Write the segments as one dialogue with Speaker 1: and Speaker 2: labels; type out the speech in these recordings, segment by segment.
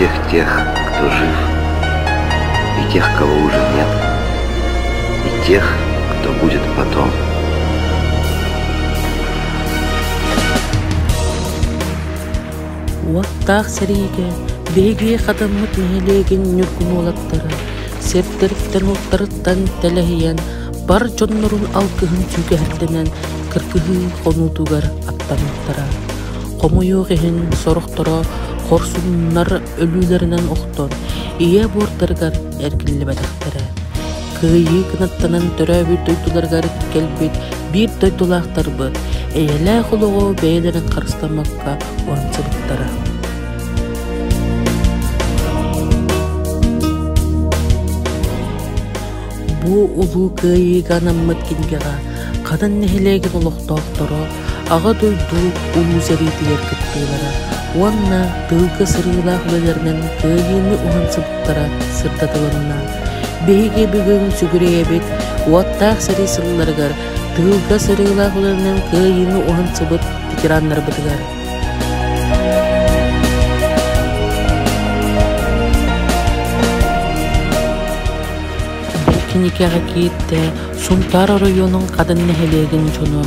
Speaker 1: Всех тех, кто жив, и тех, кого уже нет, и тех, кто будет потом.
Speaker 2: Уоттаах сэриигэ биһиги хатаммыт нэһилиэгин ньургун уолаттара сирдэриттэн-уоттарыттан тэлэһийэн бар дьоннорун алгыһын сүгэһэрдэнэн кыргыһыы хонуутугар аттаммыттара. Хомойуох иһин сорохторо хорсуннар өлүүлэринэн охтон ийэ буордарыгар эргиллибэтэхтэрэ. Кыайыы кынаттанан төрөөбүт дойдуларыгар кэлбит биир дойдулаахтарбыт эйэлээх олоҕу бэйэлэрин харыстаммакка уһансыбыттара. Бу Улуу Кыайыыга анаммыт кинигэҕэ Хадан нэһилиэгин олохтоохторо Аҕа дойду Улуу сэриитигэр кыттыылара уонна тыылга сырыылаах үлэлэринэн кыайыыны уһансыбыттара сырдатылынна. Биһиги бүгүн сүгүрүйэбит уоттаах сэрии сылларыгар тыылга сырыылаах үлэнэн кыайыыны уһансыбыт ветераннарбытыгар. Бу кинигэҕэ киирдэ Сунтаар оройуонун Хадан нэһилиэгин дьоно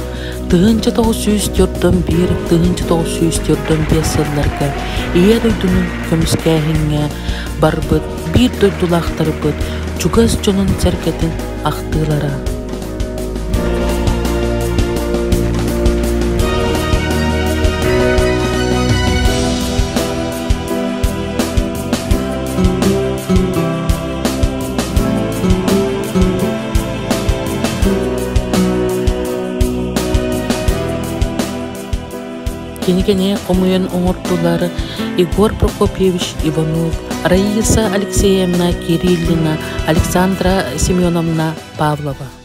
Speaker 2: 1941-1945 сылларга Ийэ дойдуну көмүскээһиҥҥэ барбыт биир дойдулаахтарбыт чугас дьонун-сэргэтин ахтыылара. Кинигэни хомуйан оҥордулар Егор Прокопьевич Иванов, Раиса Алексеевна Кириллина, Александра Семеновна Павлова.